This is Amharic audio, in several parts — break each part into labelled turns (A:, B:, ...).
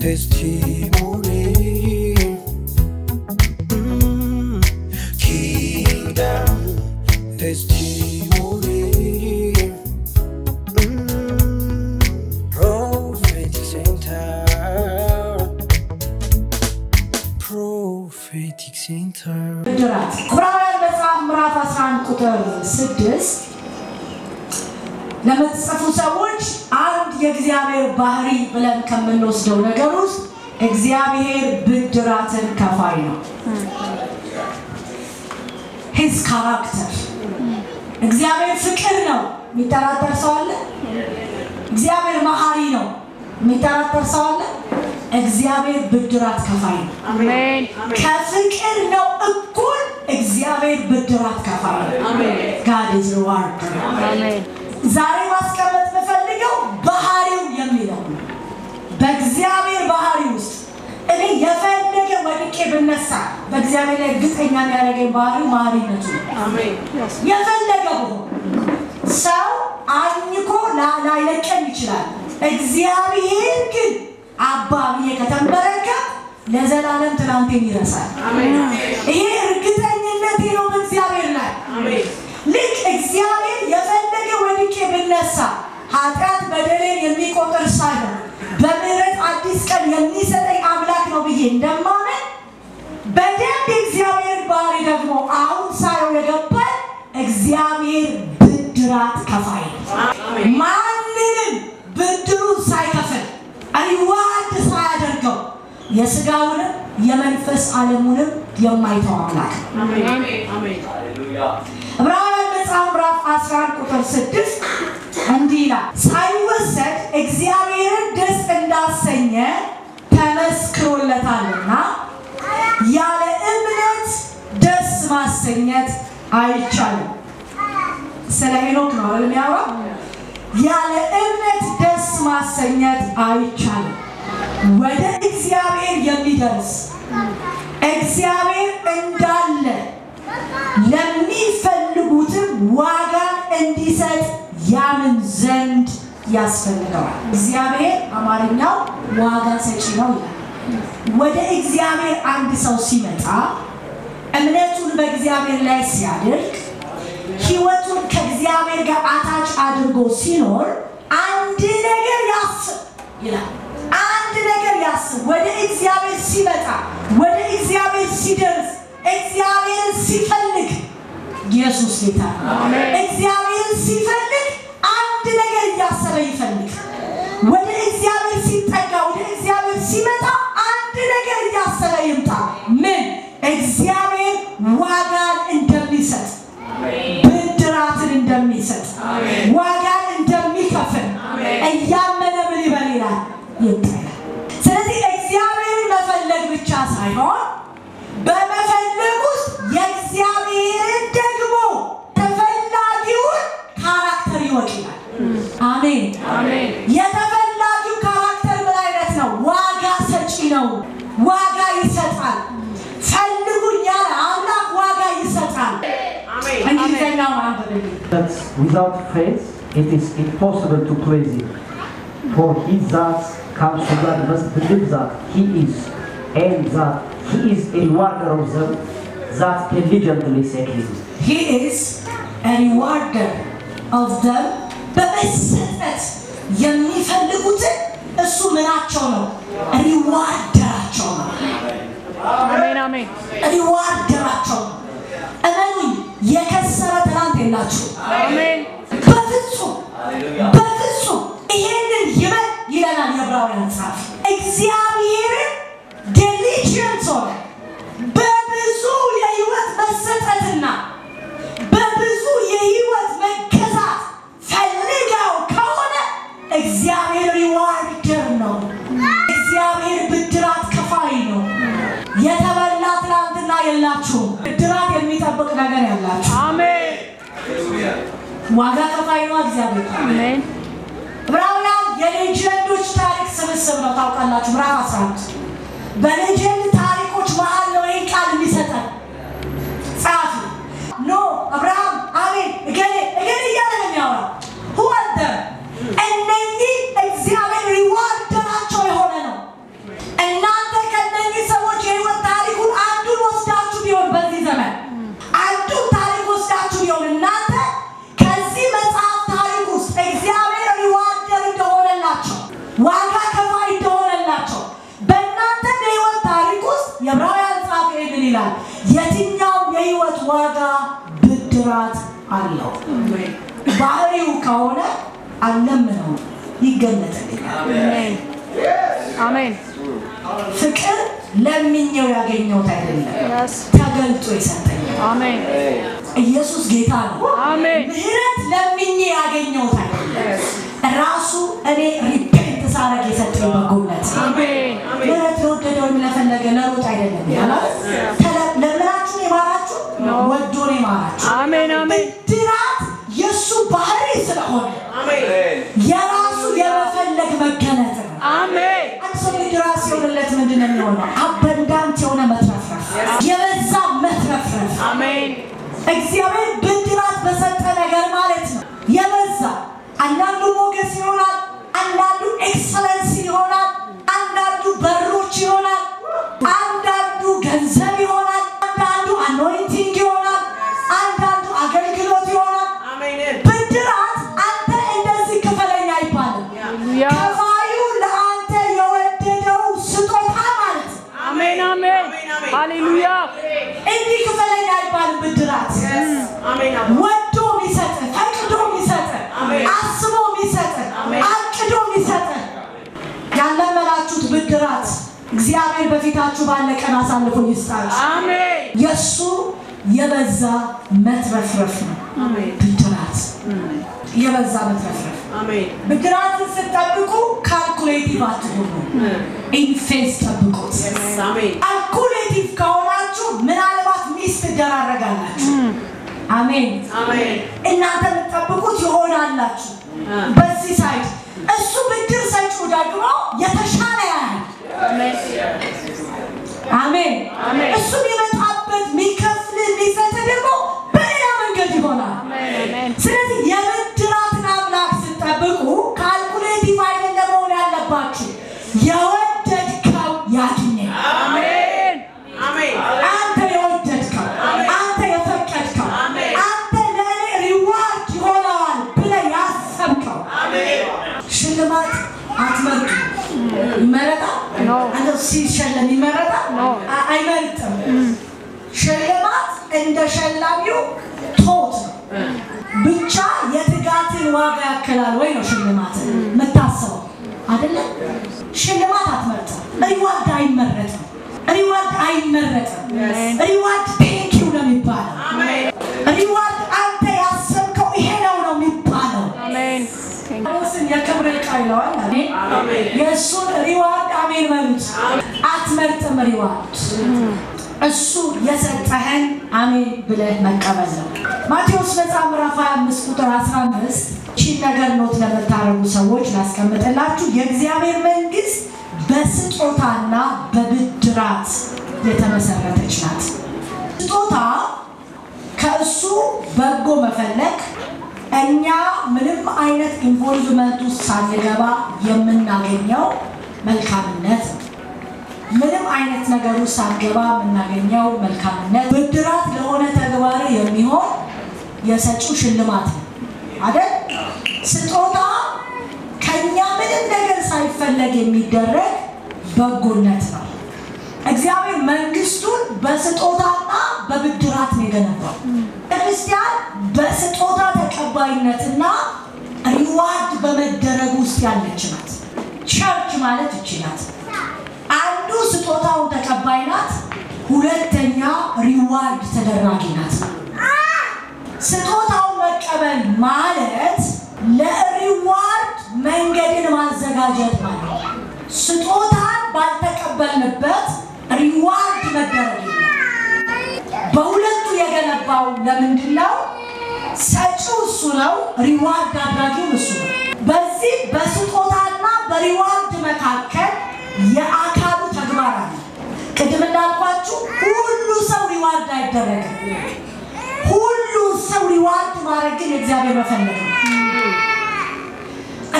A: Testimony. Kingdom Testimony. Prophetic Center. Prophetic Center.
B: ብድራት ዕብራውያን መጽሐፍ ምዕራፍ 11 ቁጥር 6 ለምትጽፉ ሰዎች አንድ የእግዚአብሔር ባህሪ ብለን ከምንወስደው ነገር ውስጥ እግዚአብሔር ብድራትን ከፋይ ነው። His character። እግዚአብሔር ፍቅር ነው። የሚጠራጠር ሰው አለ? እግዚአብሔር መሐሪ ነው። የሚጠራጠር ሰው አለ? እግዚአብሔር ብድራት ከፋይ ነው። ከፍቅር ነው እኩል እግዚአብሔር ብድራት ከፋይ ነው። God is rewarder። ዛሬ ማስቀመጥ የምፈልገው ባህሪው የሚለው ነው። በእግዚአብሔር ባህሪ ውስጥ እኔ የፈለገ ወድቄ ብነሳ በእግዚአብሔር ላይ እርግጠኛ የሚያደርገኝ ባህሪው መሐሪነቱ ነው። የፈለገ ብሆን ሰው አኝኮ ላይለቀን ይችላል። እግዚአብሔር ግን አባ ብዬ ከተንበረከ ለዘላለም ትናንቴን ይረሳል። ይሄ እርግጠኝነቴ ነው በእግዚአብሔር ላይ። ልክ እግዚአብሔር የፈለገ ወድቄ ብነሳ ኃጢአት በደሌን የሚቆጥር ሳይሆን በምህረት አዲስ ቀን የሚሰጠኝ አምላክ ነው ብዬ እንደማመን በደንብ የእግዚአብሔር ባህሪ ደግሞ አሁን ሳየው የገባኝ እግዚአብሔር ብድራት ከፋይ ነው። ማንንም ብድሩን ሳይከፍል reward ሳያደርገው የስጋውንም የመንፈስ ዓለሙንም የማይተው አምላክ ነው። ዕብራውያን መጽሐፍ ምዕራፍ 11 ቁጥር 6 እንዲህ ይላል፣ ሳይወሰድ እግዚአብሔርን ደስ እንዳሰኘ ተመስክሮለታልና ያለ እምነት ደስ ማሰኘት አይቻልም። ስለ ሄኖክ ነው አይደል የሚያወራው? ያለ እምነት ደስ ማሰኘት አይቻልም። ወደ እግዚአብሔር የሚደርስ እግዚአብሔር እንዳለ ለሚፈልጉትም ዋጋን እንዲሰጥ ያምን ዘንድ ያስፈልገዋል። እግዚአብሔር አማርኛው ዋጋ ሰጪ ነው ይላል። ወደ እግዚአብሔር አንድ ሰው ሲመጣ እምነቱን በእግዚአብሔር ላይ ሲያደርግ ህይወቱን ከእግዚአብሔር ጋር attach አድርጎ ሲኖር አንድ ነገር ያስብ ይላል። አንድ ነገር ያስብ። ወደ እግዚአብሔር ሲመጣ፣ ወደ እግዚአብሔር ሲደርስ፣ እግዚአብሔርን ሲፈልግ፣ ኢየሱስ ጌታ ነው። እግዚአብሔርን ሲፈልግ አንድ ነገር እያሰበ ይፈልግ። ወደ እግዚአብሔር ሲጠጋ፣ ወደ እግዚአብሔር ሲመጣ አንድ ነገር እያሰበ ይምጣ። ምን? እግዚአብሔር ዋጋን እንደሚሰጥ፣ ብድራትን እንደሚሰጥ፣ ዋጋን እንደሚከፍል እያመነ ምን ይበል ይላል? ይምጣ ይላል። ስለዚህ እግዚአብሔርን መፈለግ ብቻ ሳይሆን በመፈለግ ውስጥ የእግዚአብሔርን ደግሞ ተፈላጊውን character ይወቅ ይላል። አሜን። የተፈላጊው character ምን አይነት ነው? ዋጋ ሰጪ ነው። ዋጋ ይሰጣል። ፈልጉኝ ያለ አምላክ ዋጋ ይሰጣል። እንግሊዘኛውን አንብብልኝ።
C: That without faith it is impossible to please him. For he that comes to God must believe that he is, and that he is a rewarder of them that diligently seek him.
B: He is a rewarder of them በመሰጠት የሚፈልጉትን እሱ ምናቸው ነው? Rewarder ኣቸው ነው። Rewarder ኣቸው ነው። እመኑኝ የከሰረ ትናንት የላችሁ። በፍጹም በፍጹም። ይሄንን ይበል ይለናል የዕብራውያን ጸሐፊ። እግዚአብሔርን diligent ሆነ በብዙ የህይወት መሰጠትና በብዙ የህይወት መገዛት ፈልገው ከሆነ እግዚአብሔር rewarder ነው። እግዚአብሔር ብድራት ከፋይ ነው። የተበላ ትናንትና የላችሁም። ብድራት የሚጠብቅ ነገር ያላችሁ ዋጋ ከፋይ ነው እግዚአብሔር። ዕብራውያን የ legend ኦች ታሪክ ስብስብ ነው ታውቃላችሁ። ምዕራፍ 11 በ legend ታሪኮች መሀል ነው ይህን ቃል የሚሰጠን ጸሐፊ። ኖህ፣ አብርሃም፣ አቤል፣ እገሌ እገሌ እያለ ነው የሚያወራው። Who are them? እነኚህ እግዚአብሔር rewarder ኣቸው የሆነ ነው። አለው። ባህሪው ከሆነ አልለምነው ይገለጥልኛል።
D: አሜን።
B: ፍቅር ለምኜው ያገኘሁት አይደለም፣ ተገልጦ የሰጠኝ።
D: አሜን።
B: ኢየሱስ ጌታ ነው።
D: አሜን።
B: ምህረት ለምኜ ያገኘሁት አይደለም፣ ራሱ እኔ repent ሳረግ የሰጠኝ በጎነት።
D: አሜን።
B: ምህረት ለወደደው ለፈለገ ለሮጥ አይደለም ያለው። ለምናችሁ ነው የማራችሁ፣ ወዶ ነው የማራችሁ።
D: አሜን። አሜን።
B: ብድራት የእሱ ባህሪ ስለሆነ የራሱ የመፈለግ መገለጥ ነው።
D: አሜን።
B: አንድ ሰው ብድራት ሲሆንለት ምንድን ነው የሚሆነው? abundant የሆነ መትረፍረፍ፣ የበዛ መትረፍረፍ።
D: አሜን።
B: እግዚአብሔር ብድራት በሰጠ ነገር ማለት ነው የበዛ። አንዳንዱ ሞገስ ይሆናል፣ አንዳንዱ excellence ይሆናል፣ አንዳንዱ በሮች ይሆናል፣ አንዳንዱ ገንዘብ ይሆናል፣ አንዳንዱ anointing ይሆናል፣ አንዳንዱ አገልግሎት ይሆናል። ብድራት አንተ እንደዚህ ክፈለኝ አይባልም። ከፋዩ ለአንተ የወደደው ስጦታ ማለት ነው።
D: አሜን። አሜን። ሃሌሉያ።
B: እንዲህ ክፈለኝ አይባልም። ብድራት ወዶ የሚሰጥ፣ ፈቅዶ የሚሰጥ፣ አስቦ የሚሰጥ፣ አቅዶ የሚሰጥ። ያለመናችሁት ብድራት እግዚአብሔር በፊታችሁ ባለ ቀን አሳልፎ ይስጣችሁ።
D: አሜን።
B: የእሱ የበዛ መትረፍረፍ ነው ብድራት፣ የበዛ መትረፍረፍ። ብድራትን ስትጠብቁ calculative አትሁኑ፣ in faith ጠብቁት። Calculative ከሆናችሁ ምናልባት miss ትደራረጋላችሁ። አሜን። እናንተ የምትጠብቁት ይሆናላችሁ። በዚህ side እሱ ብድር ሰጪው ደግሞ የተሻለ ያህል። አሜን። እሱ የሚመጣበት የሚከፍል የሚሰጥ ደግሞ በሌላ መንገድ ይሆናል። ስለዚህ የብድራትን አምላክ ስትጠብቁ calculative አይደለም መሆን ያለባችሁ። የወደድከው ያግኘኝ። አንተ የወደድከው፣ አንተ የፈቀድከው፣ አንተ ለእኔ reward ይሆነዋል ብለህ ያሰብከው። ሽልማት አትመርጡ። ይመረጣል? አንተ ሲሸለም ይመረጣል? አይመርጥም። ሽልማት እንደ ሸላሚው ቶት ነው። ብቻ የትጋትን ዋጋ ያክላል ወይ ነው ሽልማት የምታስበው አይደለም? ሽልማት አትመርጥም። Reward አይመረጥም። Reward አይመረጥም። Reward thank you ነው የሚባለው። Reward አንተ ያሰብከው ይሄ ነው ነው የሚባለው። ጳውሎስን የክብር ዕቃ ይለዋል። አሜን። የእሱን reward አሜን በሉት። አትመርጥም reward፣ እሱ የሰጠህን አሜን ብለህ መቀበል ነው። ማቴዎስ መጽሐፍ ምዕራፍ 25 ቁጥር 15 ይህችን ነገር note ለምታረጉ ሰዎች ላስቀምጥላችሁ። የእግዚአብሔር መንግስት በስጦታና በብድራት የተመሰረተች ናት። ስጦታ ከእሱ በጎ መፈለግ፣ እኛ ምንም አይነት involvement ውስጥ ሳንገባ የምናገኘው መልካምነት ነው። ምንም አይነት ነገር ውስጥ ሳንገባ የምናገኘው መልካምነት። ብድራት ለሆነ ተግባር የሚሆን የሰጪው ሽልማት ነው አይደል? ስጦታ ከኛ ምንም ነገር ሳይፈለግ የሚደረግ በጎነት ነው። እግዚአብሔር መንግስቱን በስጦታና በብድራት ነው የገነባው። ክርስቲያን በስጦታ ተቀባይነትና reward በመደረግ ውስጥ ያለች ናት። Church ማለት እቺ ናት። አንዱ ስጦታውን ተቀባይ ናት፣ ሁለተኛ reward ተደራጊ ናት። ስጦታውን መቀበል ማለት ለ reward መንገድን ማዘጋጀት ማለት ነው። ስጦታን ባልተቀበልንበት reward መደረግ የለም። በሁለቱ የገነባው ለምንድን ነው? ሰጪው እሱ ነው፣ reward አድራጊው እሱ ነው። በዚህ በስጦታና በ reward መካከል የአካሉ ተግባር አለ። ቅድም እንዳልኳችሁ ሁሉ ሰው reward አይደረግም። ሁሉ ሰው reward ማድረግ ግን የእግዚአብሔር መፈለግ ነው።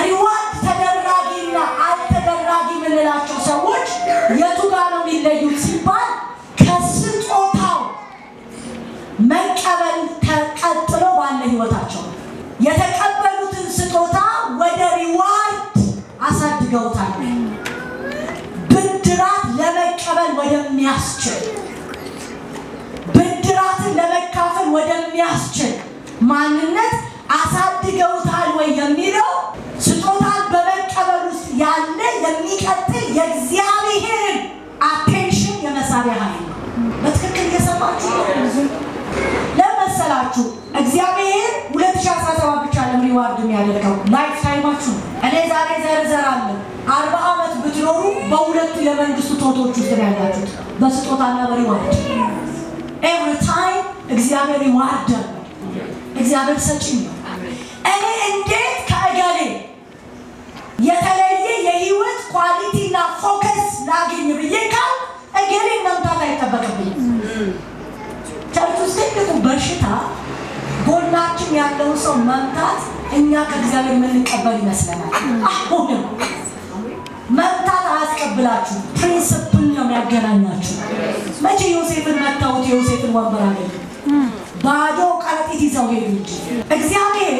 B: Reward ተደራጊና አልተደራጊ የምንላቸው ሰዎች የቱ ጋር ነው የሚለዩት ሲባል ከስጦታው መቀበል ተቀጥሎ ባለ ህይወታቸው ነው። የተቀበሉትን ስጦታ ወደ reward አሳድገውታል። ብድራት ለመቀበል ወደሚያስችል፣ ብድራትን ለመካፈል ወደሚያስችል ማንነት አሳድገውታል ወይ የሚለው ስጦታን በመቀበል ውስጥ ያለ የሚቀጥል የእግዚአብሔርን attention የመሳቢያ ኃይል ነው። በትክክል እየሰማችሁ ነው? ለመሰላችሁ እግዚአብሔር 2017 ብቻ ለ reward የሚያደርገው life time ኣችሁ ነው። እኔ ዛሬ ዘርዘራለሁ 40 ዓመት ብትኖሩ በሁለቱ የመንግስቱ ቶቶች ውስጥ ነው ያላችሁት፣ በስጦታና በ reward። Every time እግዚአብሔር rewarder ነው። እግዚአብሔር ሰጪ ነው። እኔ እንዴት ከእገሌ የተለየ የህይወት quality ና focus ላገኝ ብዬ ካል እገሌን መምታት አይጠበቅብኝም። Church ውስጥ ትልቁ በሽታ ጎናችን ያለውን ሰው መምታት እኛ ከእግዚአብሔር የምንቀበል ይመስለናል። አሁንም መምታት አያስቀብላችሁ፣ principle ነው የሚያገናኛችሁ። መቼ ዮሴፍን መታሁት? የዮሴፍን ወንበር አገኙ። ባዶ ከረጢት ይዘው ሄዱ እንጂ። እግዚአብሔር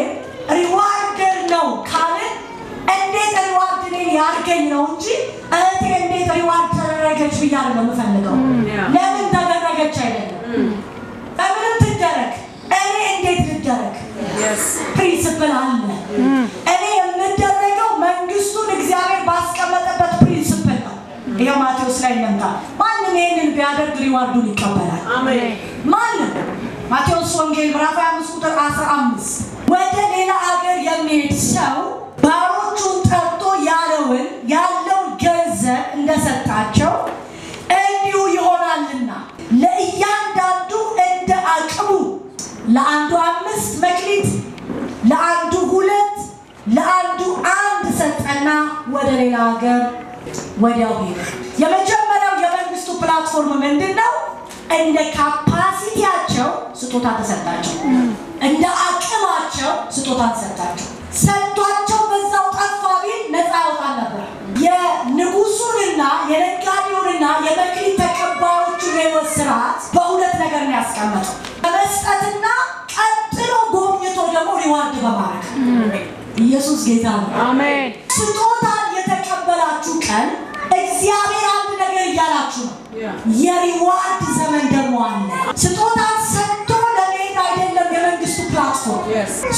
B: rewarder ነው ካልን እንዴት reward እኔን ያርገኝ ነው እንጂ እህቴ እንዴት reward ተደረገች ብዬ አይደለም የምፈልገው። ለምን ተደረገች አይደለም፣ በምንም ትደረግ እኔ እንዴት ልደረግ principle አለ። እኔ የምደረገው መንግስቱን እግዚአብሔር ባስቀመጠበት principle ነው። ይኸው ማቴዎስ ላይ እንምጣ። ማንም ይሄንን ቢያደርግ reward ኡን ይቀበላል። ማንም ማቴዎስ ወንጌል ምዕራፍ 25 ቁጥር 15 ወደ ሌላ አገር የሚሄድ ሰው ባሮቹን ጠርቶ ያለውን ገንዘብ እንደሰጣቸው እንዲሁ ይሆናልና ለእያንዳንዱ እንደ አቅሙ ለአንዱ 5 መክሊት፣ ለአንዱ 2፣ ለአንዱ 1 ሰጠና ወደ ሌላ ሀገር ወዲያው ሄደ። የመጀመሪያው የመንግስቱ platform ምንድነው? እንደ capacity ያቸው ስጦታ ተሰጣቸው፣ እንደ አቅማቸው ስጦታ ተሰጣቸው። ሰጥቷቸው በዛው ጠፋ ቢል ነፃ ያወጣል ነበር። የንጉሱንና የነጋዴውንና የመክሊት ተቀባዮቹን የህይወት ስርዓት በሁለት ነገር ነው ያስቀመጠው፣ በመስጠትና ቀጥሎ ጎብኝቶ ደግሞ reward በማድረግ። ኢየሱስ ጌታ ነው።
D: አሜን።
B: ስጦታን የተቀበላችሁ ቀን እግዚአብሔር አንድ ነገር እያላችሁ ነው። የ reward ዘመን ደግሞ አለ። ስጦታን ሰጥቶ ለመሄድ አይደለም የመንግስቱ platform።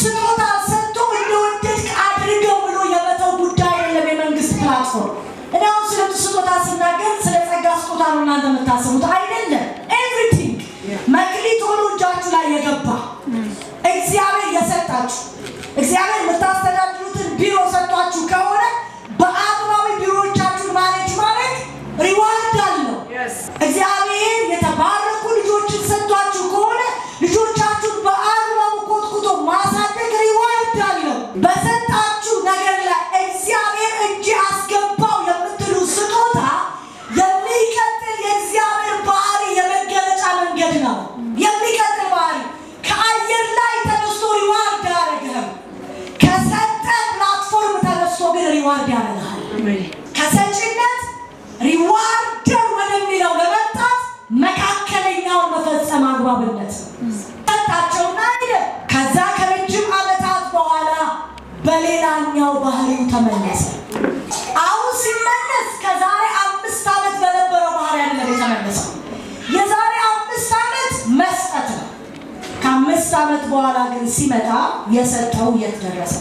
B: ስጦታን ሰጥቶ እንደወደድክ አድርገው ብሎ የመተው ጉዳይ አይደለም የመንግስት platform። እኔ አሁን ስለ ስጦታ ስናገር ስለ ጸጋ ስጦታ ነው እናንተ የምታስቡት አይደለም። Everything መክሊት ሆኖ እጃችሁ ላይ የገባ እግዚአብሔር የሰጣችሁ እግዚአብሔር የምታስተዳድሩትን ቢሮ ሰጥቷችሁ ከሆነ በአግባቡ ቢሮዎቻችሁን manage ማድረግ reward አለው። እግዚአብሔር የተባረኩ ልጆችን ሰጥቷችሁ ከሆነ ልጆቻችሁን በአግባቡ ኮትኩቶ ማሳደግ reward አለው። በሰጣችሁ ነገር ላይ እግዚአብሔር እጅ አስገባው የምትሉ ስጦታ የሚቀጥል የእግዚአብሔር ባህሪ የመገለጫ መንገድ ነው። የሚቀጥል ባህሪ ከአየር ላይ ተነስቶ reward አያደርግህም። ከሰጠ platform ተነስቶ ግን reward ያደርግሃል። ከሰጪነት rewarder ወደሚለው ለመምጣት መካከለኛውን መፈጸም አግባብነት ነው። ሰጣቸውና ሄደ። ከዛ ከረጅም ዓመታት በኋላ በሌላኛው ባህሪው ተመለሰ። አሁን ሲመለስ ከዛሬ 5 ዓመት በነበረው ባህሪ አይደለም የተመለሰው። የዛሬ 5 ዓመት መስጠት ነው። ከ5 ዓመት በኋላ ግን ሲመጣ የሰጠው የት ደረሰ?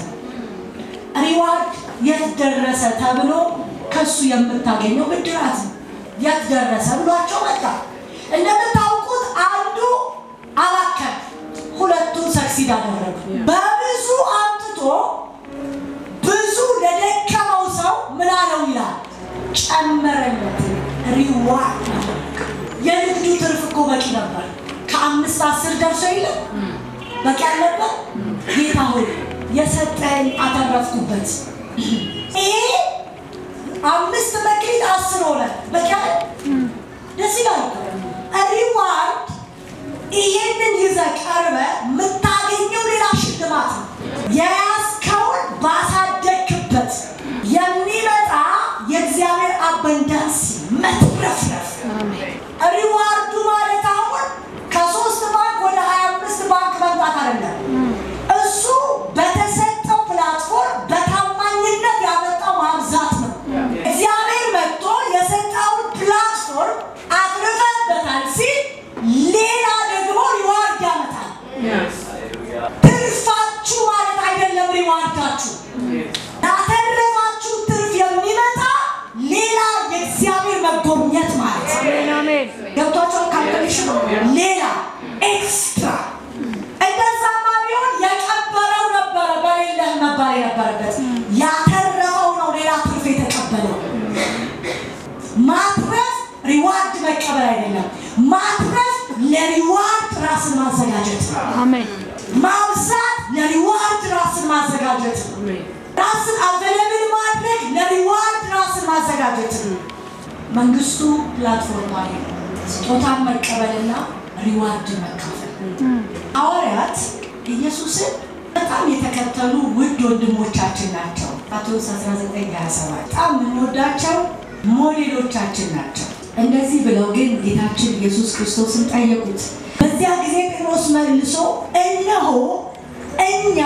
B: Reward የት ደረሰ ተብሎ ከሱ የምታገኘው ብድራት ነው። የት ደረሰ ብሏቸው መጣ። እንደምታውቁት አንዱ አባከነ፣ ሁለቱን succeed አደረጉ። በብዙ አምጥቶ ብዙ ለደከመው ሰው ምን አለው ይላል? ጨመረለት። Reward አደረገ። የንግዱ ትርፍ እኮ በቂ ነበር። ከ5 10 ደርሶ የለም በቂ አልነበር? ጌታ ሆይ የሰጠኝ አተረፍኩበት። ይሄ 5 መክሊት 10 ሆነ። በቂ አይደል? ደስ ይላል። Reward ይሄንን ይዘህ ቀርበህ የምታገኘው ሌላ ሽልማት ነው። የያዝከውን ባሳደግክበት የሚመጣ የእግዚአብሔር abundance መትረፍረፍ። Reward ኡ ማለት አሁን ከ3 ባንክ ወደ 25 ባንክ መምጣት አይደለም። እሱ በተሰጠው platform በታማኝነት ያመጣው ማብዛት ነው። እግዚአብሔር መጥቶ የሰጠውን platform አትርፈበታል ሲል ሌላ ደግሞ reward ያመጣል። ትርፍ የላችሁ። ላተረፋችሁ ትርፍ የሚመጣ ሌላ የእግዚአብሔር መጎብኘት ማለት
D: አሜን።
B: ገብቷችኋል? Calculation ሌላ extra። እንደዛማ ቢሆን የቀበረው ነበረ በሌለህ መባል የነበረበት ያተረፈው ነው ሌላ ትርፍ የተቀበለው። ማትረፍ reward መቀበል አይደለም። ማትረፍ ለ reward ራስን ማዘጋጀት ነው።
D: አሜን።
B: ማብዛት ለ reward ራስን ማዘጋጀት ነው። ራስን available ማድረግ ለ reward ራስን ማዘጋጀት ነው። መንግስቱ platform ላይ ነው። ስጦታን መቀበልና reward ን መካፈል። ሐዋርያት ኢየሱስን በጣም የተከተሉ ውድ ወንድሞቻችን ናቸው። ማቴዎስ 19:27 በጣም የምንወዳቸው ሞዴሎቻችን ናቸው። እንደዚህ ብለው ግን ጌታችን ኢየሱስ ክርስቶስን ጠየቁት። በዚያ ጊዜ ጴጥሮስ መልሶ እነሆ እኛ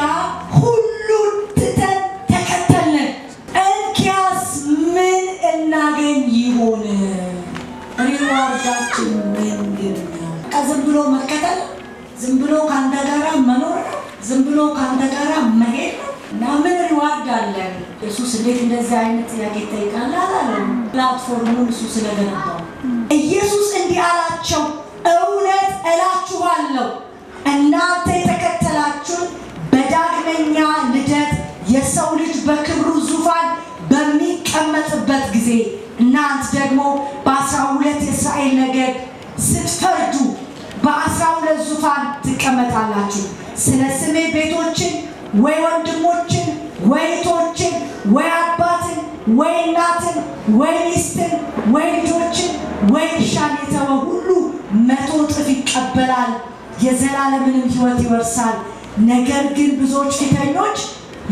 B: ሁሉን ትተን ተከተልን፣ እንኪያስ ምን እናገኝ ይሆን? Reward ኣችን ምንድን ነው? በቃ ዝም ብሎ መከተል፣ ዝም ብሎ ከአንተ ጋራ መኖር ነው፣ ዝም ብሎ ከአንተ ጋራ መሄድ ነው እና ምን reward አለን? ኢየሱስ እንዴት እንደዚህ አይነት ጥያቄ ይጠይቃል አላለም። Platform ኡን እሱ ስለገነባው። ኢየሱስ እንዲህ አላቸው፣ እውነት እላችኋለሁ እናንተ የተከተላችሁን በዳግመኛ ልደት የሰው ልጅ በክብሩ ዙፋን በሚቀመጥበት ጊዜ እናንተ ደግሞ በ12 የእስራኤል ነገድ ስትፈርዱ በ12 ዙፋን ትቀመጣላችሁ። ስለ ስሜ ቤቶችን ወይ ወንድሞችን ወይ እህቶችን ወይ አባትን ወይ እናትን ወይ ሚስትን ወይ ልጆችን ወይ እርሻን የተወ ሁሉ 100 እጥፍ ይቀበላል፣ የዘላለምንም ሕይወት ይወርሳል። ነገር ግን ብዙዎች ፊተኞች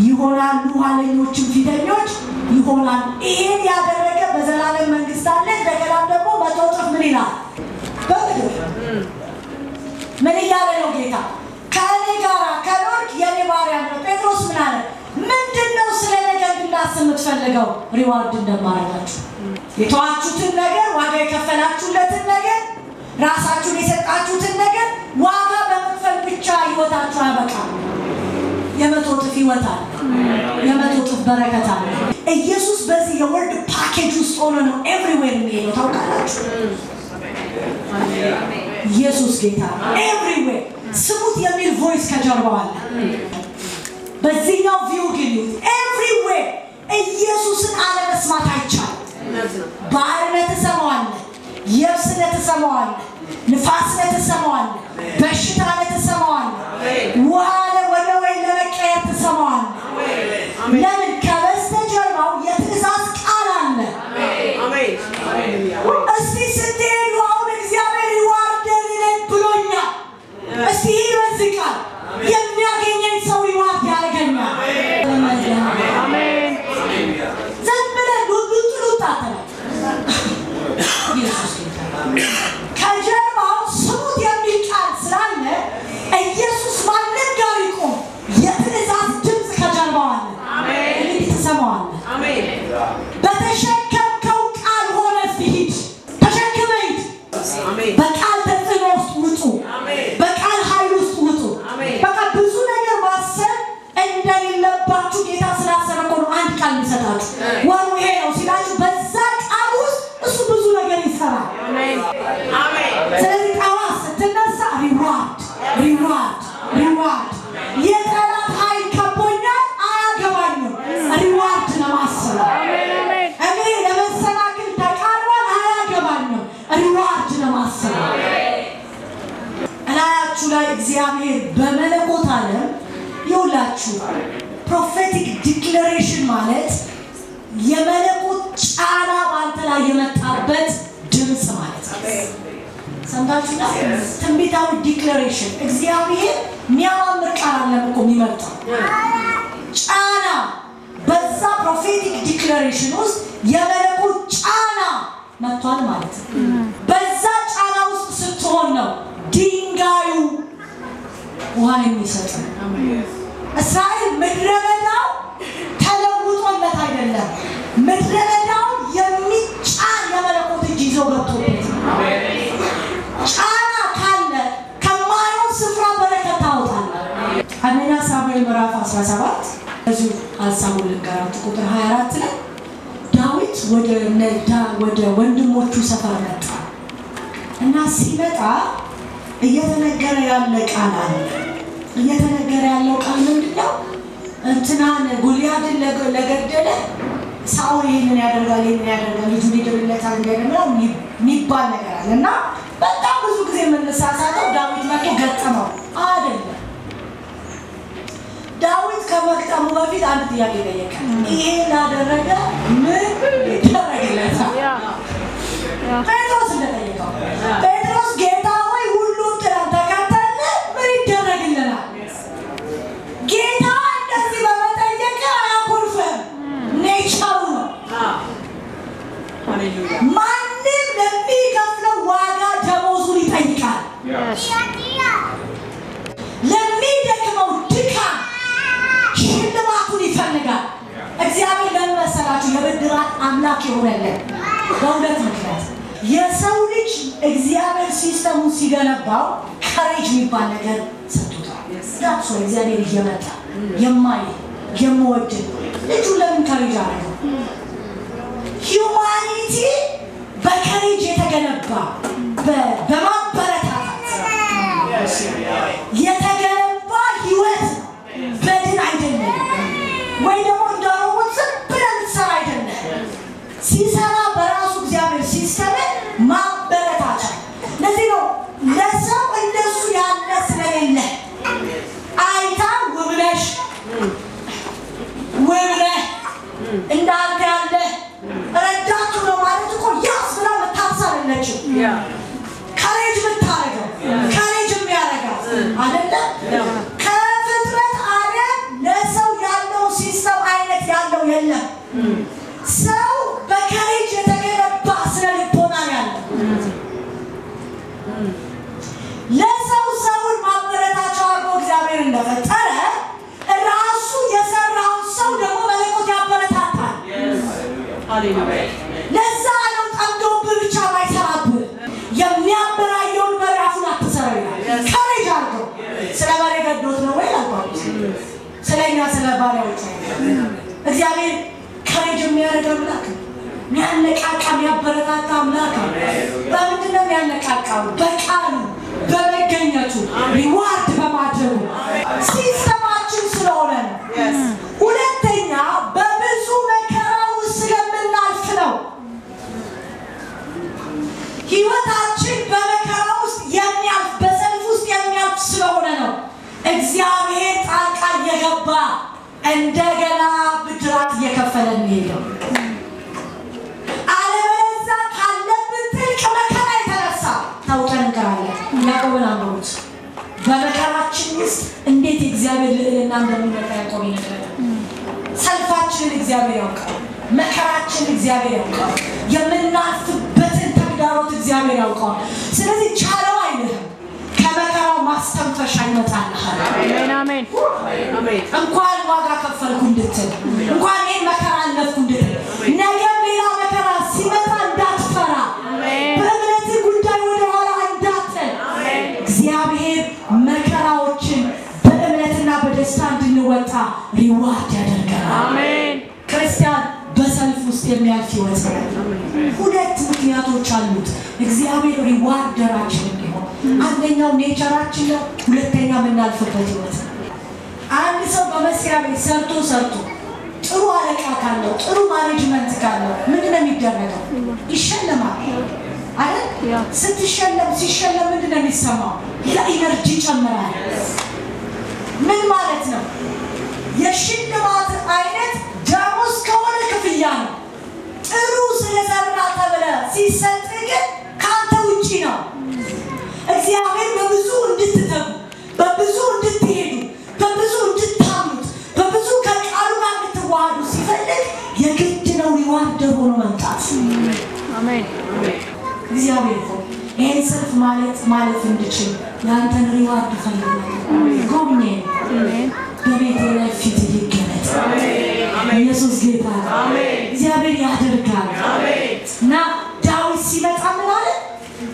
B: ይሆናሉ፣ ኋለኞችም ፊተኞች ይሆናሉ። ይሄን ያደረገ በዘላለም መንግስት አለ። እንደገናም ደግሞ 100 እጥፍ ምን ይላል? በምድር ምን እያለ ነው ጌታ? ከእኔ ጋር ከኖርክ የኔ ባሪያ ነው። ጴጥሮስ ምን አለ? ምንድነው ስለ ነገር እንድናስብ የምትፈልገው? Reward እንደማረጋችሁ የተዋችሁትን ነገር፣ ዋጋ የከፈላችሁለትን ነገር፣ ራሳችሁን የሰጣችሁትን ነገር ዋጋ በመክፈል ብቻ ህይወታችሁ አያበቃም። የ100 እጥፍ ህይወት አለ። የ100 እጥፍ በረከት አለ። ኢየሱስ በዚህ የ word package ውስጥ ሆኖ ነው everywhere የሚሄደው። ታውቃላችሁ? ኢየሱስ ጌታ everywhere ስሙት የሚል voice ከጀርባው አለ። በዚህኛው view ግን everywhere ኢየሱስን አለመስማት አይቻልም። ባህር ትሰማዋለህ፣ የብስ ትሰማዋለህ፣ ንፋስ ትሰማዋለህ፣ በሽታ ትሰማዋለህ፣ ውሃ ወደ ወይን ለመቀየር ትሰማዋለህ። ለምን? ከበስተጀርባው የትእዛዝ ቃል አለ። እስቲ ስትሄዱ አሁን እግዚአብሔር rewarder ነኝ ብሎኛል። እስቲ ይህ በዚህ ቃል የሚያገኘኝ ሰው reward ያደርገኛል።
D: አሜን።
B: ዝም ብለህ ሉጥ ሉጥ አትበል። ኢየሱስ ጌታ ከጀርባው ስሙት የሚል ቃል ስላለ ኢየሱስ ማንም ጋር ይቆም የትእዛዝ ድምፅ ከጀርባው አለ። እንግዲህ ትሰማዋለህ። በተሸከምከው ቃል ሆነ ሂድ፣ ተሸክመህ ሂድ። በቃል ተጽዕኖ ውስጥ ውጡ። በቃል ኃይል ውስጥ ውጡ። በቃ ብዙ ነገር ማሰብ እንደሌለባችሁ ጌታ ስላሰበ እኮ ነው አንድ ቃል የሚሰጣችሁ። ወሩ ይሄ ነው ሲላችሁ በዛ ቃል ውስጥ እሱ ብዙ ነገር ይሰራል። ስለዚህ ጠዋት ስትነሳ reward reward reward። የጠላት ኃይል ከቦኛል አያገባኝም። Reward ነው ማስበው።
D: አሜን።
B: እኔ ለመሰናክል ተቃርቧል አያገባኝም። Reward ነው ማስበው። እላያችሁ ላይ እግዚአብሔር በመለኮት ዓለም ይውላችሁ። Prophetic declaration ማለት የመለኮት ጫና በአንተ ላይ የመጣበት ድምፅ ማለት ነው። ሰምታችሁና ትንቢታዊ declaration እግዚአብሔር የሚያማምር ቃል አለ እኮ የሚመርጠው ጫና። በዛ prophetic declaration ውስጥ የመለኮት ጫና መጥቷል ማለት ነው። በዛ ጫና ውስጥ ስትሆን ነው ድንጋዩ ውሃ የሚሰጥ። እስራኤል ምድረ በዳው ተለውጦለት አይደለም፣ ምድረ በዳው የሚጫን የመለኮት እጅ ይዞ ገብቶበት ነው። ጫና ካለ ከማየው ስፍራ በረከት ታወጣለህ። አንደኛ ሳሙኤል ምዕራፍ 17 እዚሁ ሀሳቡን ልንገራችሁ። ቁጥር 24 ላይ ዳዊት ወደ ወንድሞቹ ሰፈር መጣ እና ሲመጣ እየተነገረ ያለ ቃል አለ። እየተነገረ ያለው ቃል ምንድነው? እንትናን ጎልያድን ለገደለ ሳኦል ይሄንን ያደርጋል፣ ይሄንን ያደርጋል፣ ልጁን ይድርለታል እንደገና የሚባል ነገር አለ። እና በጣም ብዙ ጊዜ የምንሳሳተው ዳዊት መጥቶ ገጠመው አይደለም። ዳዊት ከመግጠሙ በፊት አንድ ጥያቄ ጠየቀ። ይሄን ላደረገ ምን ይደረግለታል? ጴጥሮስ እንደጠየቀው ጴጥሮስ ጌታ ሆይ ሁሉም ጥለን ተከተልን፣ ምን ይደረግልናል? ጌታ እንደዚህ በመጠየቅ አያኮርፍም። nature ኡ ነው። ማንም ለሚከፍለው ዋጋ ደሞዙን ይጠይቃል። ለሚደክመው ድካም ሽልማቱን ይፈልጋል። እግዚአብሔር ለምን መሰላችሁ የብድራት አምላክ የሆነልን? በሁለት ምክንያት። የሰው ልጅ እግዚአብሔር system ኡን ሲገነባው courage የሚባል ነገር ሰጥቶታል። that's why እግዚአብሔር እየመጣ የማይ የምወድ ልጁ ለምን courage አደረገው? humanity በ courage የተገነባ በማበረታታት የተገነባ ህይወት ነው። በድን አይደለም፣ ወይ ደግሞ እንደ ሮቦት ዝም ብለህ የምትሰራ አይደለም። ሲሰራ በራሱ እግዚአብሔር system ን ማበረታቻ። ለዚህ ነው ለሰው እንደሱ ያለ ስለሌለ አይታ ውብነሽ ውብነህ እንዳንተ ያለ ረዳቱ ነው ማለት እኮ ያስ ብላ የምታንስ አይደለችም። courage የምታረገው courage የሚያረጋት አይደለ? ከፍጥረት ዓለም ለሰው ያለው system አይነት ያለው የለም። ሰው በ courage የተገነባ ስነ ልቦና ነው ያለው። ለሰው ሰውን ማበረታቻ አድርጎ እግዚአብሔር እንደፈጠረ ራሱ የሰራውን ሰው ደግሞ መለኮት ያበረታታል። ለዛ ነው ጠምዶብህ ብቻ ባይሰራብህ የሚያበራየውን በሬ አፉን አትሰረው ይላል። courage አድርገው። ስለ በሬ ገዶት ነው ወይ አልኳት። ስለኛ ስለ ባሪያዎች እግዚአብሔር courage የሚያደርግ አምላክ ነው። የሚያነቃቃ የሚያበረታታ አምላክ ነው። በምንድን ነው የሚያነቃቃው? በቃሉ፣ በመገኘቱ፣ reward በማድረጉ system ኣችን ስለሆነ ነው። ሁለተኛ በብዙ መከራ ውስጥ ስለምናልፍ ነው። ህይወታችን በመከራ ውስጥ የሚያልፍ በሰልፍ ውስጥ የሚያልፍ ስለሆነ ነው። እግዚአብሔር ጣልቃ እየገባ እንደገና ብድራት እየከፈለን የሚሄደው። አለበለዚያ ካለብን ጥልቅ መከራ የተነሳ ታውቀን እንቀራለን። ያዕቆብን አንብቡት። በመከራችን ውስጥ እንዴት የእግዚአብሔር ልዕልና እንደሚመጣ ያዕቆብ ይነግረናል። ሰልፋችንን እግዚአብሔር ያውቃል። መከራችንን እግዚአብሔር ያውቃል። የምናልፍበትን ተግዳሮት እግዚአብሔር ያውቃል። ስለዚህ ቻለው አይልህም። ከመከራው ማስተንፈሻ ይመጣልሃል።
D: አሜን አሜን።
B: እንኳን ዋጋ ከፈልኩ እንድትል፣ እንኳን ይሄን መከራ አለፍኩ እንድትል፣ ነገም ሌላ መከራ ሲመጣ እንዳትፈራ፣ በእምነት ጉዳይ ወደኋላ እንዳትል፣ እግዚአብሔር መከራዎችን በእምነትና በደስታ እንድንወጣ reward ያደርገናል።
D: አሜን።
B: ክርስቲያን በሰልፍ ውስጥ የሚያልፍ ህይወት ነው። ሁለት ምክንያቶች አሉት እግዚአብሔር rewarder ኣችን እንዲሆን። አንደኛው nature ኣችን ነው፣ ሁለተኛ የምናልፍበት ህይወት ነው። አንድ ሰው በመስሪያ ቤት ሰርቶ ሰርቶ ጥሩ አለቃ ካለው ጥሩ management ካለው ምንድን ነው የሚደረገው? ይሸለማል አይደል? ስትሸለም ሲሸለም ምንድን ነው የሚሰማው? ያ energy ይጨምራል። ምን ማለት ነው? የሽልማት አይነት ደሞዝ ከሆነ ክፍያ ነው። ጥሩ ስለሰራ ተብለህ ሲሰጥ ግን ከአንተ ውጪ ነው። እግዚአብሔር በብዙ እንድትተጉ፣ በብዙ እንድትሄዱ፣ በብዙ እንድታምኑት፣ በብዙ ከቃሉ ጋር እንድትዋሃዱ ሲፈልግ የግድ ነው rewarder ሆኖ መምጣት።
D: አሜን።
B: እግዚአብሔር ሆይ ይህን ሰልፍ ማለት ማለፍ እንድችል የአንተን reward እፈልጋለሁ። ጎብኘኝ፣ በቤቴ ላይ ፊት ይገለጥ። ኢየሱስ ጌታ ነው። እግዚአብሔር ያደርጋል። እና ዳዊት ሲመጣ ምን አለ?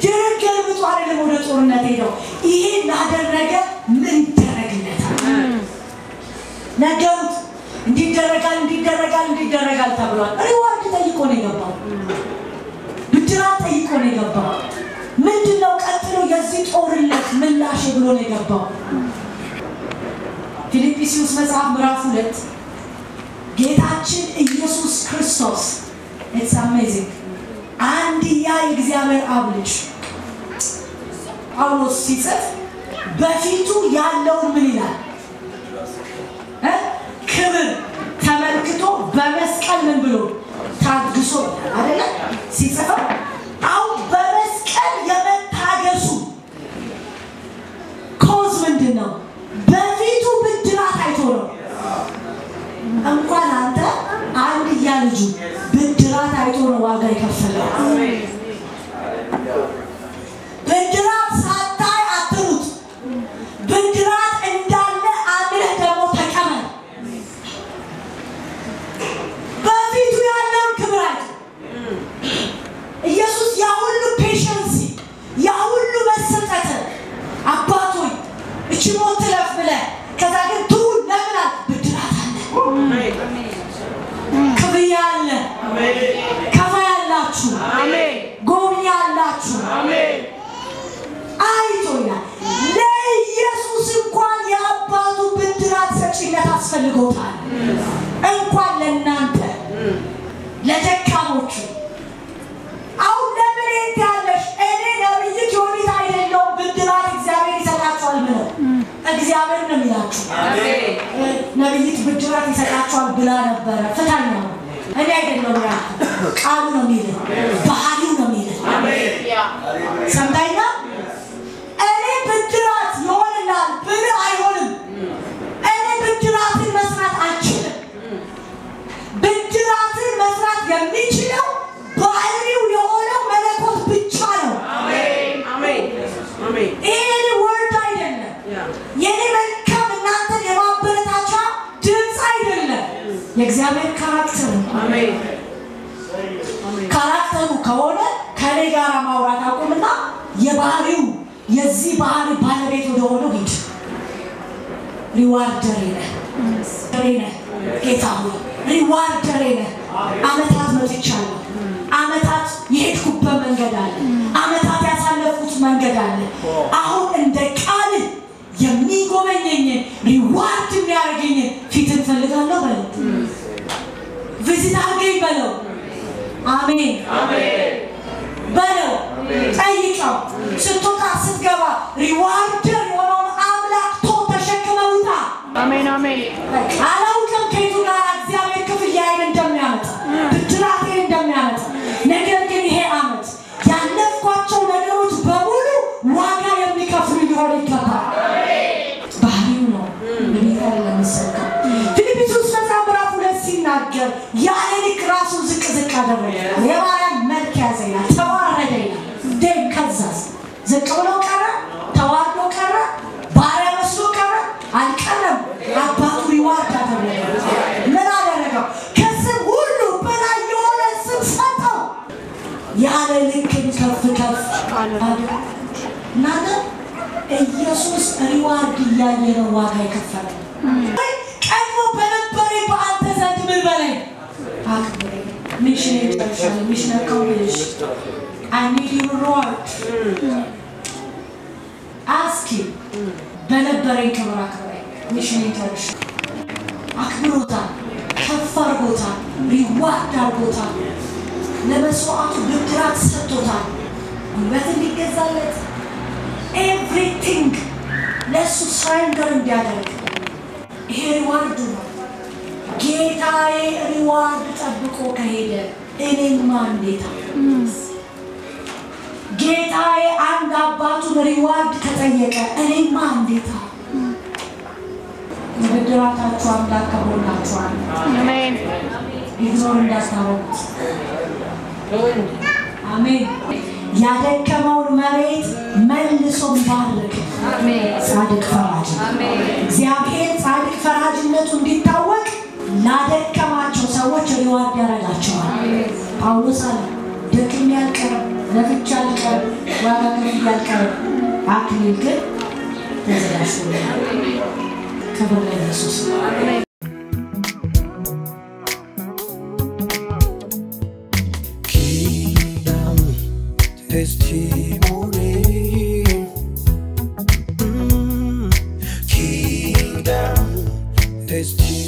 B: ድርብ ገልብጦ አይደለም ወደ ጦርነት ሄደው፣ ይሄን ላደረገ ምን ይደረግለታል? ነገሩት። እንዲደረጋል እንዲደረጋል እንዲደረጋል ተብሏል። Reward ጠይቆ ነው የገባው። ብድራት ጠይቆ ነው የገባው። ምንድነው ቀጥሎ የዚህ ጦርነት ምላሽ ብሎ ነው የገባው። ፊልጵስዩስ መጽሐፍ ምዕራፍ 2 ጌታችን ኢየሱስ ክርስቶስ it's amazing አንድያ የእግዚአብሔር አብ ልጅ ጳውሎስ ሲጽፍ በፊቱ ያለውን ምን ይላል? ክብር ተመልክቶ በመስቀል ምን ብሎ ታግሶ አይደለ ሲጽፈው። አሁን በመስቀል የመታገሱ cause ምንድነው? በፊቱ ብድራት አይቶ ነው። እንኳን አንተ አንድያ ልጁ ብድራት አይቶ ነው ዋጋ የከፈለው። ብድራት ሳታይ አትሩት። ብድራት እንዳለ አምነህ ደግሞ ተቀበል። በፊቱ ያለውን ክብር አይቶ ኢየሱስ ያ ሁሉ patience ያ ሁሉ መሰጠት አባት ሆይ እቺ ሞት ትለፍ ብለህ ከዛ ግን ትሁን ለምን አልክ? ብድራት አለ፣ ክፍያ አለ፣ ከፋይ አላችሁ፣ ጎብኚ አላችሁ። አይቶ ይላል ለኢየሱስ እንኳን የአባቱ ብድራት ሰጪነት አስፈልጎታል። እንኳን ለእናንተ ለደካሞቹ። አሁን ለምን ያለሽ እኔ ነብይት ዮኒት አይደለሁም ብድራት እግዚአብሔር ይሰጣችኋል ብለው እግዚአብሔር ነው የሚላችሁ። ነብይት ብድራት ይሰጣችኋል ብላ ነበረ። ፍታኝ ነው እኔ አይደለሁም ያልኩት፣ ቃሉ ነው የሚልህ፣ ባህሪው ነው የሚልህ። ሰምታኛ እኔ ብድራት ይሆንልሃል ብልህ አይሆንም። እኔ ብድራትን መስራት አልችልም። ብድራትን መስራት የሚችለው ባህሪው የሆነው መለኮት ብቻ ነው። ይሄ የኔ word አይደለም፣ የኔ መልካም እናንተን የማበረታቻ ድምፅ አይደለም። የእግዚአብሔር character ነው። Character ኡ ከሆነ ከኔ ጋር ማውራት አቁምና የባህሪው የዚህ ባህሪ ባለቤት ወደ ሆነው ሂድ። Rewarder ነህ ነህ ጌታ ሆይ rewarder ነህ። አመታት መጥቻለሁ። አመታት የሄድኩበት መንገድ አለ። አመታት ያሳለፍኩት መንገድ አለ። አሁን እንደ ቃል የሚጎበኘኝ reward የሚያደርገኝ ፊትን ፈልጋለሁ በለው። Visit አድርገኝ በለው። አሜን በለው። ጠይቀው። ስትወጣ ስትገባ rewarder የሆነውን አምላክ ተሸክመህ ውጣ።
D: አሜን አሜን።
B: አላውቅም ከየቱ ጋር እግዚአብሔር ክፍያዬን እንደሚያመጣ ብድራቴን እንደሚያመጣ፣ ነገር ግን ይሄ አመት ያለፍኳቸው ነገሮች በሙሉ ዋጋ የሚከፍሉ ሊሆን ይገባል። ባህሪው ነው በቤት ለሚሰጠው። ፊልጵስዩስ መጽሐፍ ምዕራፍ 2 ሲናገር ያለ ልክ ራሱን ዝቅ ዝቅ አደረገ፣ የባሪያን መልክ ያዘ ይላል፣ ተዋረደ ይላል። ደም ከዛስ ዝቅ ብሎ ቀረ፣ ተዋርዶ ቀረ፣ ባሪያ መስሎ ቀረ? አልቀረም። አባቱ reward አደረገ። ምን አደረገው? ከስም ሁሉ በላይ የሆነ ስም ሰጠው። ያለ ልክን ከፍ ከፍ እናንተ ኢየሱስ reward እያየ ነው ዋጋ የከፈለው። ቀድሞ በነበረ በአንተ ዘንድ ምን በላይ አክብረኝ። Mission ጨርሻለሁ። Mission accomplished. I need your reward. Ask him. በነበረኝ ክብር አክብረኝ። Mission ጨርሻለሁ። አክብሮታል፣ ከፍ አድርጎታል፣ reward አድርጎታል፣ ለመስዋዕቱ ብድራት ሰጥቶታል። ጉልበት እንዲገዛለት everything ለእሱ surrender እንዲያደርግ ይሄ reward ኡ ነው። ጌታዬ reward ጠብቆ ከሄደ እኔማ እንዴታ! ጌታዬ አንድ አባቱን reward ከጠየቀ እኔማ እንዴታ! የብድራታችሁ አምላክ ከጎናችኋል።
D: አሜን።
B: Ignore እንዳታረጉት። አሜን። ያደከመውን መሬት መልሶ ባረከ። ጻድቅ ፈራጅ እግዚአብሔር ጻድቅ ፈራጅነቱ እንዲታወቅ ላደከማቸው ሰዎች reward ያደርጋቸዋል። ጳውሎስ አለ ደክሜ አልቀርም፣ ለፍቼ አልቀርም፣ ዋጋ ከፍዬ አልቀርም፣ አክሊል ግን ተዘጋጅቶልኛል። ክብር ለኢየሱስ።
A: Testimony. Kingdom testimony.